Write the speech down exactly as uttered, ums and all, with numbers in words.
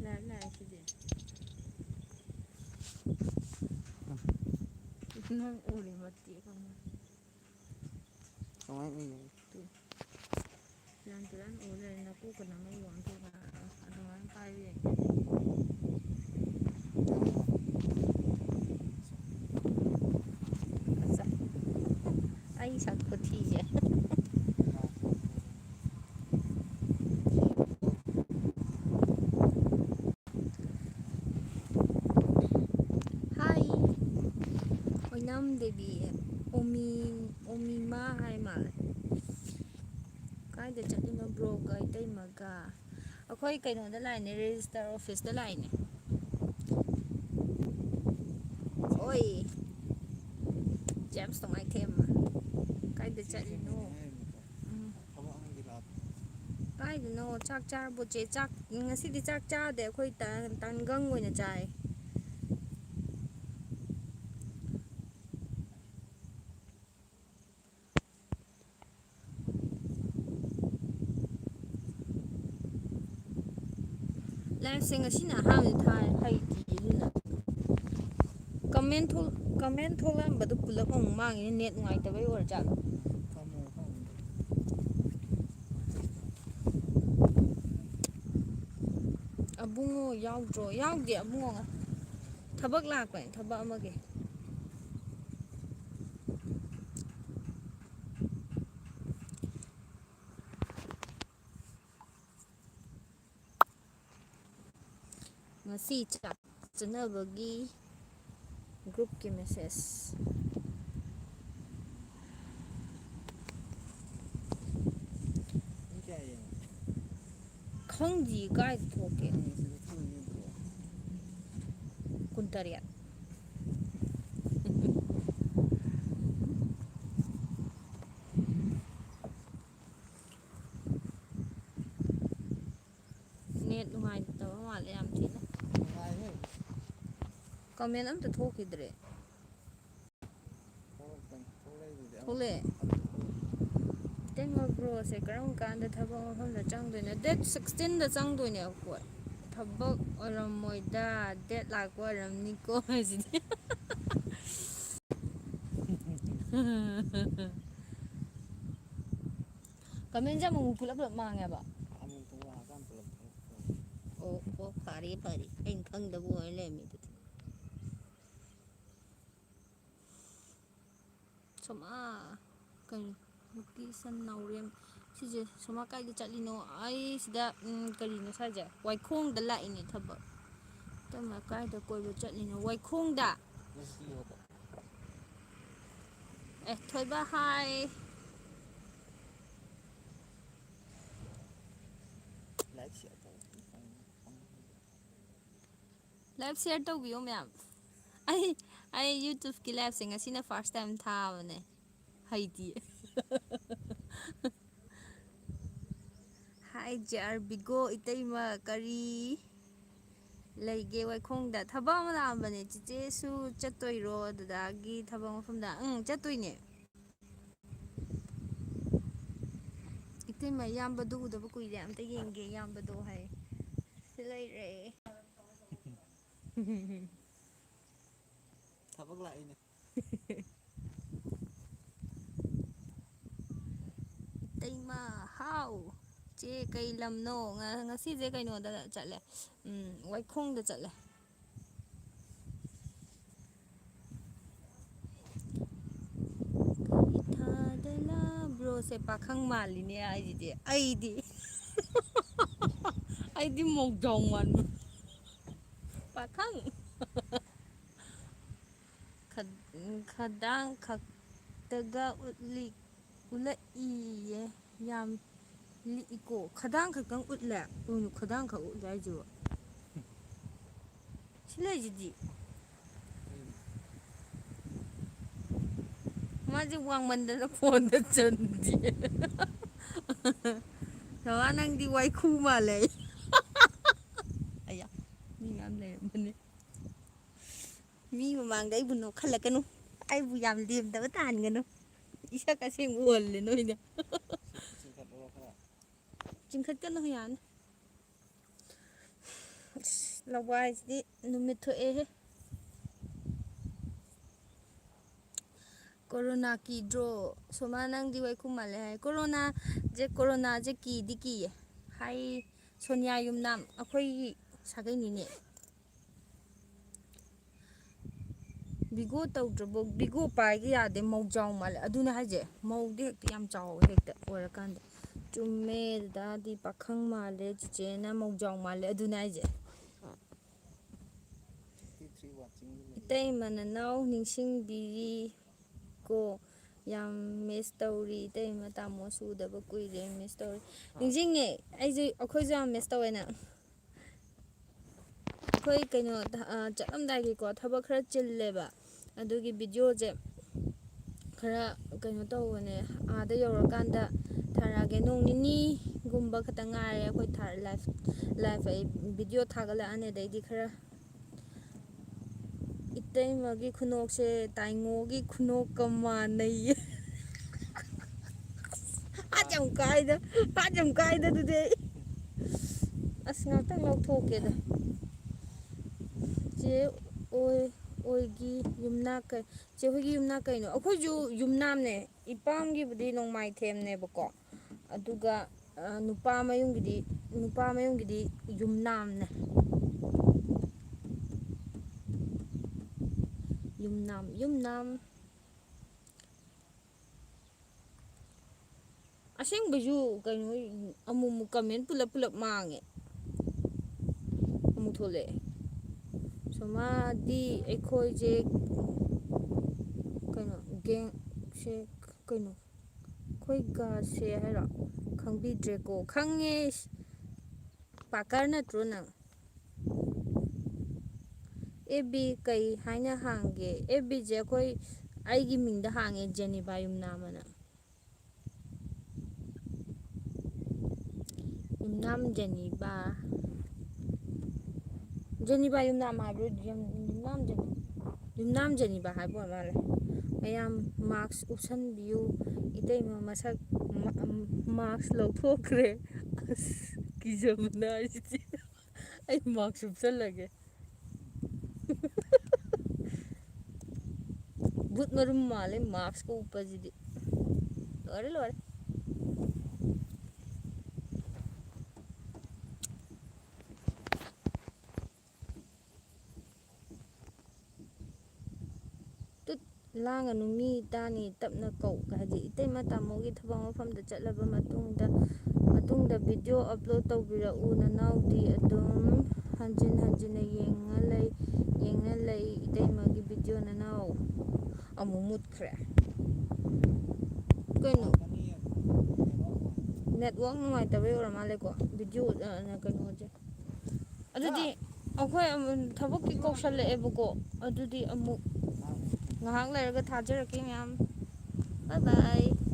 ꯂꯥꯛꯑꯦ, ꯂꯥꯛꯑꯦ ꯁꯤꯗꯤ꯫ ꯅꯪ ꯎꯔꯤ ꯃꯇꯦꯛ ꯑꯃ꯫ ꯀꯃꯥꯏꯅ ꯎꯏꯅꯣ? ꯇꯨ꯫ ꯁꯦꯔꯥꯟ ꯇꯨꯔꯥꯟ ꯎ ꯂꯩꯔꯦ, ꯅꯀꯣꯛꯀ ꯅꯃꯩꯒ ꯑꯣꯟꯊꯣꯛꯅ꯫ ꯑꯗꯨꯃꯥꯏꯅ ꯄꯥꯏꯕ ꯌꯥꯏ꯫ ꯑꯠꯆꯥ꯫ ꯑꯩ ꯁꯛ ꯈꯨꯊꯤꯁꯦ꯫ ꯍꯥꯏ꯫ ꯑꯣꯏꯅꯥꯝ ꯗꯦꯕꯤ꯫ ꯑꯣꯃꯤ, ꯑꯣꯃꯤꯃꯥ ꯍꯥꯏ ꯃꯥꯜꯂꯦ꯫ ꯀꯥꯏꯗ ꯆꯠꯂꯤꯅꯣ ꯕ꯭ꯔꯣꯒ ꯏꯇꯩꯃꯒ? ꯑꯩꯈꯣꯏ ꯀꯩꯅꯣꯗ ꯂꯥꯛꯏꯅꯦ, ꯔꯦꯖꯤꯁꯇꯔ ꯑꯣꯐꯤꯁꯇ ꯂꯥꯛꯏꯅꯦ꯫ ꯑꯣꯏ꯫ ꯖꯦꯝꯁ ꯇꯣꯉꯥꯏꯊꯦꯝ꯫ ꯀꯥꯏꯗ ꯆꯠꯂꯤꯅꯣ? ꯎꯝ꯫ ꯀꯥꯏꯗꯅꯣ? ꯆꯥꯛ ꯆꯥꯔꯕꯣ ꯆꯦ? ꯆꯥꯛ, ꯉꯁꯤꯗꯤ ꯆꯥꯛ ꯆꯥꯗꯦ꯫ ꯑꯩꯈꯣꯏ ꯇ-, ꯇꯟꯒꯪ ꯑꯣꯏꯅ ꯆꯥꯏ꯫ ꯂꯥꯏꯐꯁꯦ ꯉꯁꯤꯅ ꯑꯍꯥꯟꯕ ꯊꯥꯏ, ꯍꯩꯇꯦ ꯑꯗꯨꯅ꯫ ꯀꯃꯦꯟ ꯊꯣꯛ-, ꯀꯃꯦꯟ ꯊꯣꯛꯂꯛꯑꯝꯕꯗꯣ ꯄꯨꯂꯞ ꯑꯃꯨꯛ ꯃꯥꯡꯉꯤꯅꯦ, ꯅꯦꯠ ꯅꯨꯡꯉꯥꯏꯇꯕꯩ ꯑꯣꯏꯔꯖꯥꯠꯂꯣ? ꯑꯕꯨꯡꯉꯣ ꯌꯥꯎꯗ꯭ꯔꯣ? ꯌꯥꯎꯗꯦ ꯑꯕꯨꯡꯉꯣ꯫ ꯊꯕꯛ ꯂꯥꯛꯄꯅꯦ, ꯊꯕꯛ ꯑꯃꯒꯤ꯫ ꯉꯁꯤ ꯆꯥꯛ ꯆꯥꯅꯕꯒꯤ ꯒ꯭ꯔꯨꯞꯀꯤ ꯃꯦꯁꯦꯖ꯫ ꯄꯨꯡ ꯀꯌꯥ ꯌꯦꯡꯉꯣ? ꯈꯪꯗꯤꯌꯦ, ꯀꯥꯏꯗ ꯊꯣꯛꯀꯦ? ꯅꯪ ꯁꯤꯗ ꯊꯣꯛꯏꯅꯦ, ꯊꯣꯛꯑꯣ꯫ ꯀꯨꯟꯇꯔꯦꯠ꯫ ꯅꯦꯠ ꯅꯨꯡꯉꯥꯏꯇꯕ ꯃꯥꯜꯂꯦ ꯌꯥꯝ ꯊꯤꯅ꯫ ꯅꯨꯡꯉꯥꯏꯍꯦ꯫ ꯀꯃꯦꯟ ꯑꯝꯇ ꯊꯣꯛꯈꯤꯗ꯭ꯔꯦ꯫ ꯊꯣꯛꯂꯛꯑꯦ꯫ ꯏꯇꯩꯃ, ꯕ꯭ꯔꯣꯁꯦ ꯀꯔꯝ ꯀꯥꯟꯗ ꯊꯕꯛ ꯃꯐꯝꯗ ꯆꯪꯗꯣꯏꯅꯣ? ꯗꯦꯠ ꯁꯤꯛꯁꯇꯤꯟꯗ ꯆꯪꯗꯣꯏꯅꯦ ꯑꯩꯈꯣꯏ꯫ ꯊꯕꯛ ꯑꯣꯏꯔꯝꯃꯣꯏꯗ, ꯗꯦꯠ ꯂꯥꯛꯄ ꯑꯣꯏꯔꯝꯅꯤꯀꯣ ꯍꯥꯏꯁꯤꯗꯤ꯫ ꯀꯃꯦꯟꯁꯦ ꯑꯃꯨꯛ ꯄꯨꯂꯞ ꯄꯨꯂꯞ ꯃꯥꯡꯉꯦꯕ꯫ ꯑꯃꯨꯛ ꯄꯨꯂꯞ ꯂꯥꯛꯑꯀꯥꯟꯗ ꯄꯨꯂꯞ ꯊꯣꯛꯂꯛꯄ꯫ ꯑꯣ, ꯑꯣ, ꯐꯔꯦ, ꯐꯔꯦ꯫ ꯑꯩꯅ ꯈꯪꯗꯕ ꯑꯣꯏꯔ ꯂꯩꯔꯝꯃꯦ ꯑꯗꯨꯗꯤ꯫ ꯁꯣꯃꯥ, ꯀꯩꯅꯣ, ꯅꯨꯄꯤ ꯁꯟ ꯅꯥꯎꯔꯦꯝ꯫ ꯁꯤꯁꯦ ꯁꯣꯃꯥ ꯀꯥꯏꯗ ꯆꯠꯂꯤꯅꯣ? ꯑꯩ ꯁꯤꯗ, ꯎꯝ, ꯀꯔꯤꯅꯣ ꯁ꯭ꯋꯥꯏꯁꯦ? ꯋꯥꯏꯈꯣꯡꯗ ꯂꯥꯛꯏꯅꯦ ꯊꯕꯛ꯫ ꯏꯇꯩꯃ ꯀꯥꯏꯗ ꯀꯣꯏꯕ ꯆꯠꯂꯤꯅꯣ? ꯋꯥꯏꯈꯣꯡꯗ꯫ ꯑꯦ, ꯊꯣꯏꯕ, ꯍꯥꯏ꯫ Live share ꯇꯧꯕꯤꯌꯣ ꯃꯌꯥꯝ꯫ ꯑꯩ, ꯑꯩ YouTubeꯀꯤ liveꯁꯦ ꯉꯁꯤꯅ first time ꯊꯥꯕꯅꯦ꯫ ꯍꯩꯇꯤꯌꯦ꯫ Hi, ꯖꯦ ꯑꯥꯔ ꯕꯤꯒꯣ, ꯏꯇꯩꯃ, ꯀꯔꯤ ꯂꯩꯒꯦ ꯋꯥꯏꯈꯣꯡꯗ? ꯊꯕꯛ ꯑꯃ ꯂꯥꯛꯑꯝꯕꯅꯦ꯫ ꯆꯤꯆꯦꯁꯨ ꯆꯠꯇꯣꯏꯔꯣ ꯗꯗꯥꯒꯤ ꯊꯕꯛ ꯃꯐꯝꯗ? ꯎꯝ, ꯆꯠꯇꯣꯏꯅꯦ꯫ ꯏꯇꯩꯃ, ꯏꯌꯥꯝꯕꯗꯨ ꯎꯗꯕ ꯀꯨꯏꯔꯦ, ꯑꯝꯇ ꯌꯦꯡꯒꯦ ꯏꯌꯥꯝꯕꯗꯣ ꯍꯥꯏ꯫ ꯁꯤ ꯂꯩꯔꯦ꯫ ꯊꯕꯛ ꯂꯥꯛꯏꯅꯦ꯫ ꯏꯇꯩꯃ, ꯍꯥꯎ꯫ ꯆꯦ, ꯀꯩ ꯂꯝꯅꯣ? ꯉ-, ꯉꯁꯤꯁꯦ ꯀꯩꯅꯣꯗ ꯆꯠꯂꯦ꯫ ꯎꯝ, ꯋꯥꯏꯈꯣꯡꯗ ꯆꯠꯂꯦ꯫ ꯀꯔꯤ ꯊꯥꯗ ꯂꯥ-, ꯕ꯭ꯔꯣꯁꯦ ꯄꯥꯈꯪ ꯃꯥꯜꯂꯤꯅꯦ ꯑꯩꯁꯤꯗꯤ꯫ ꯑꯩꯗꯤ, ꯑꯩꯗꯤ ꯃꯧꯖꯥꯎ ꯃꯥꯟꯕ꯫ ꯄꯥꯈꯪ꯫ ꯈ-, ꯈꯗꯥꯡ ꯈꯛꯇꯒ ꯎꯠꯂꯤ, ꯎꯠꯂꯛꯏꯌꯦ꯫ ꯌꯥꯝ ꯂꯤꯛꯏꯀꯣ꯫ ꯈꯗꯥꯡ ꯈꯛꯇꯪ ꯎꯠꯂꯦ? ꯀꯩꯅꯣ ꯈꯗꯥꯡ ꯈꯛ ꯎꯠꯂꯦ ꯍꯥꯏꯁꯤꯕꯣ? ꯁꯤ ꯂꯩꯁꯤꯗꯤ꯫ ꯃꯥꯁꯦ ꯋꯥꯡꯃꯟꯗꯅ ꯐꯣꯟꯗ ꯆꯟꯗꯦ꯫ ꯁꯣꯃꯥ, ꯅꯪꯗꯤ ꯋꯥꯏꯈꯨ ꯃꯥꯜꯂꯦ꯫ ꯑꯌꯥ, ꯃꯤ ꯃꯌꯥꯝ ꯂꯩꯔꯝꯕꯅꯦ꯫ ꯃꯤ ꯃꯃꯥꯡꯗ ꯑꯩꯕꯨ ꯅꯣꯛꯍꯜꯂꯛꯀꯅꯨ꯫ ꯑꯩꯕꯨ ꯌꯥꯝ ꯂꯦꯝꯗꯕ ꯇꯥꯍꯟꯒꯅꯨ꯫ ꯏꯁꯛ ꯑꯁꯦꯡꯕ ꯎꯍꯜꯂꯦ ꯅꯣꯏꯅ꯫ ꯆꯤꯡꯈꯠꯀꯅꯨ, ꯌꯥꯅꯤ꯫ ꯑꯁ, ꯂꯋꯥꯏꯁꯤꯗꯤ ꯅꯨꯃꯤꯠ ꯊꯣꯛꯑꯦꯍꯦ꯫ ꯀꯣꯔꯣꯅꯥ ꯀꯤꯗ꯭ꯔꯣ? ꯁꯣꯃꯥ, ꯅꯪꯗꯤ ꯋꯥꯏꯈꯨꯝ ꯃꯥꯜꯂꯦ ꯍꯥꯏ꯫ ꯀꯣꯔꯣꯅꯥꯁꯦ, ꯀꯣꯔꯣꯅꯥꯁꯦ ꯀꯤꯗꯤ ꯀꯤꯌꯦ꯫ ꯍꯥꯏ ꯁꯣꯅꯤꯌꯥ ꯌꯨꯝꯅꯥꯝ, ꯑꯩꯈꯣꯏꯒꯤ ꯁꯥꯒꯩꯅꯤꯅꯦ꯫ ꯕꯤꯒꯣ ꯇꯧꯗ꯭ꯔꯕꯣ? ꯕꯤꯒꯣ ꯄꯥꯏꯒꯦ ꯌꯥꯗꯦ, ꯃꯧ ꯆꯥꯎ ꯃꯥꯜꯂꯦ꯫ ꯑꯗꯨꯅꯦ ꯍꯥꯏꯁꯦ, ꯃꯧꯗꯤ ꯍꯦꯛꯇ ꯌꯥꯝ ꯆꯥꯎꯋꯦ ꯍꯦꯛꯇ ꯑꯣꯏꯔꯀꯥꯟꯗ꯫ ꯆꯨꯝꯃꯦ, ꯗꯗꯥꯗꯤ ꯄꯥꯈꯪ ꯃꯥꯜꯂꯦ, ꯆꯤꯆꯦꯅ ꯃꯧ ꯆꯥꯎ ꯃꯥꯜꯂꯦ꯫ ꯑꯗꯨꯅꯦ ꯍꯥꯏꯁꯦ꯫ ꯏꯇꯩꯃ ꯅꯅꯥꯎ ꯅꯤꯡꯁꯤꯡꯕꯤꯔꯤ ꯀꯣ, ꯌꯥꯝ ꯃꯤꯁ ꯇꯧꯔꯤ꯫ ꯏꯇꯩꯃ ꯇꯥꯃꯣꯁꯨ ꯎꯗꯕ ꯀꯨꯏꯔꯦ, ꯃꯤꯁ ꯇꯧꯔꯤ꯫ ꯅꯤꯡꯁꯤꯡꯉꯦ, ꯑꯩꯁꯨ, ꯑꯩꯈꯣꯏꯁꯨ ꯌꯥꯝ ꯃꯤꯁ ꯇꯧꯋꯦ ꯅꯪ꯫ ꯑꯩꯈꯣꯏ ꯀꯩꯅꯣ, ꯑ, ꯆꯠꯂꯝꯗꯥꯏꯒꯤꯀꯣ, ꯊꯕꯛ ꯈꯔ ꯆꯤꯜꯂꯦꯕ, ꯑꯗꯨꯒꯤ ꯚꯤꯗꯤꯑꯣꯁꯦ ꯈꯔ ꯀꯩꯅꯣ ꯇꯧꯕꯅꯦ, ꯑꯥꯗ ꯌꯧꯔꯀꯥꯟꯗ ꯊꯥꯔꯛꯑꯒꯦ꯫ ꯅꯣꯡ ꯅꯤꯅꯤꯒꯨꯝꯕ ꯈꯛꯇ ꯉꯥꯏꯔꯦ ꯑꯩꯈꯣꯏ ꯊꯥ-, ꯂꯥꯏꯐ, ꯂꯥꯏꯐ ꯑꯩ ꯚꯤꯗꯤꯑꯣ ꯊꯥꯒꯠꯂꯛꯑꯅꯤ꯫ ꯑꯗꯩꯗꯤ ꯈꯔ, ꯏꯇꯩꯃꯒꯤ ꯈꯨꯅꯣꯛꯁꯦ ꯇꯥꯏꯉꯣꯒꯤ ꯈꯨꯅꯣꯛꯀ ꯃꯥꯟꯅꯩꯌꯦ꯫ ꯍꯥꯠ ꯌꯥꯝ ꯀꯥꯏꯗ, ꯍꯥꯠ ꯌꯥꯝ ꯀꯥꯏꯗ ꯑꯗꯨꯗꯤ ꯑꯩ꯫ ꯑꯁ, ꯉꯥꯛꯇꯪ ꯂꯧꯊꯣꯛꯀꯦꯗ꯫ ꯆꯦ ꯑꯣꯏ, ꯑꯣꯏꯒꯤ ꯌꯨꯝꯅꯥꯛ ꯀꯩ-, ꯆꯦ ꯍꯣꯏꯒꯤ ꯌꯨꯝꯅꯥꯛ ꯀꯩꯅꯣ? ꯑꯩꯈꯣꯏꯁꯨ ꯌꯨꯝꯅꯥꯝꯅꯦ꯫ ꯏꯄꯥꯝꯒꯤꯕꯨꯗꯤ ꯅꯣꯡꯃꯥꯏꯊꯦꯝꯅꯦꯕꯀꯣ꯫ ꯑꯗꯨꯒ, ꯑ, ꯅꯨꯄꯥ ꯃꯌꯨꯝꯒꯤꯗꯤ, ꯅꯨꯄꯥ ꯃꯌꯨꯝꯒꯤꯗꯤ ꯌꯨꯝꯅꯥꯝꯅꯦ꯫ ꯌꯨꯝꯅꯥꯝ, ꯌꯨꯝꯅꯥꯝ꯫ ꯑꯁꯦꯡꯕꯩꯁꯨ ꯀꯩꯅꯣ, ꯑꯃꯨꯛ ꯑꯃꯨꯛ ꯀꯃꯦꯟ ꯄꯨꯂꯞ ꯄꯨꯂꯞ ꯃꯥꯡꯉꯦ꯫ ꯑꯃꯨꯛ ꯊꯣꯛꯂꯛꯑꯦ꯫ ꯁꯣꯃꯥꯗꯤ ꯑꯩꯈꯣꯏꯁꯦ ꯀꯩꯅꯣ, ꯒꯦꯡꯁꯦ ꯀꯩꯅꯣ? ꯑꯩꯈꯣꯏ ꯒꯥꯁꯦ ꯍꯥꯏꯔꯣ? ꯈꯪꯕꯤꯗ꯭ꯔꯦꯀꯣ꯫ ꯈꯪꯉꯦ꯫ ꯄꯥꯀꯔ ꯅꯠꯇ꯭ꯔꯣ ꯅꯪ? ꯑꯦꯐ ꯕꯤ ꯀꯩ ꯍꯥꯏꯅ ꯍꯥꯡꯒꯦ? ꯑꯦꯐ ꯕꯤꯁꯦ ꯑꯩꯈꯣꯏ, ꯑꯩꯒꯤ ꯃꯤꯡꯗ ꯍꯥꯡꯉꯦ, ꯖꯦꯅꯤꯕꯥ ꯌꯨꯝꯅꯥꯝ ꯑꯅ꯫ ꯌꯨꯝꯅꯥꯝ ꯖꯦꯅꯤꯕꯥ꯫ ꯖꯦꯅꯤꯕꯥ ꯌꯨꯝꯅꯥꯝ ꯍꯥꯏꯕ꯭ꯔꯣ? ꯌꯨꯝ-, ꯌꯨꯝꯅꯥꯝ ꯖꯦꯅꯤ-, ꯌꯨꯝꯅꯥꯝ ꯖꯦꯅꯤꯕ ꯍꯥꯏꯕ ꯑꯣꯏꯔ ꯃꯥꯜꯂꯦ꯫ ꯃꯌꯥꯝ ꯃꯥꯛꯁ ꯎꯞꯁꯟꯕꯤꯌꯨ꯫ ꯏꯇꯩꯃ ꯃꯁꯛ ꯃ-, ꯃꯥꯛꯁ ꯂꯧꯊꯣꯛꯈ꯭ꯔꯦ꯫ ꯑꯁ, ꯀꯤꯖꯕꯅ ꯍꯥꯏꯁꯤꯗꯤ꯫ ꯑꯩ ꯃꯥꯛꯁ ꯎꯞꯁꯜꯂꯒꯦ꯫ ꯕꯨꯠ ꯃꯔꯨꯝ ꯃꯥꯜꯂꯦ ꯃꯥꯛꯁꯀ ꯎꯞꯄꯁꯤꯗꯤ꯫ ꯂꯣꯏꯔꯦ, ꯂꯣꯏꯔꯦ꯫ ꯇꯨꯠ, ꯂꯥꯡꯒꯅꯨ, ꯃꯤ ꯇꯥꯅꯤ, ꯇꯞꯅ ꯀꯧ꯫ ꯍꯥꯏꯗꯤ, "ꯏꯇꯩꯃ, ꯇꯥꯃꯣꯒꯤ ꯊꯕꯛ ꯃꯐꯝꯗ ꯆꯠꯂꯕ ꯃꯇꯨꯡꯗ, ꯃꯇꯨꯡꯗ ꯚꯤꯗꯤꯑꯣ ꯑꯞꯂꯣꯗ ꯇꯧꯕꯤꯔꯛꯎ, ꯅꯅꯥꯎꯗꯤ ꯑꯗꯨꯝ ꯍꯟꯖꯤꯟ ꯍꯟꯖꯤꯟꯅ ꯌꯦꯡꯉ ꯂꯩ, ꯌꯦꯡꯉ ꯂꯩ, ꯏꯇꯩꯃꯒꯤ ꯚꯤꯗꯤꯑꯣ ꯅꯅꯥꯎ"꯫ ꯑꯃꯨꯛ ꯃꯨꯠꯈ꯭ꯔꯦ꯫ ꯀꯩꯅꯣ? ꯅꯦꯠꯋꯥꯛ ꯅꯨꯡꯉꯥꯏꯇꯕꯩ ꯑꯣꯏꯔ ꯃꯥꯜꯂꯦꯀꯣ, ꯚꯤꯗꯤꯑꯣ, ꯑ, ꯀꯩꯅꯣꯁꯦ꯫ ꯑꯗꯨꯗꯤ ꯑꯩꯈꯣꯏ ꯑꯃꯨꯛ ꯊꯕꯛꯀꯤ ꯀꯧꯁꯜꯂꯛꯑꯦꯕꯀꯣ, ꯑꯗꯨꯗꯤ ꯑꯃꯨꯛ ꯉꯥꯏꯍꯥꯛ ꯂꯩꯔꯒ ꯊꯥꯖꯔꯛꯀꯦ ꯃꯌꯥꯝ꯫ Bye bye꯫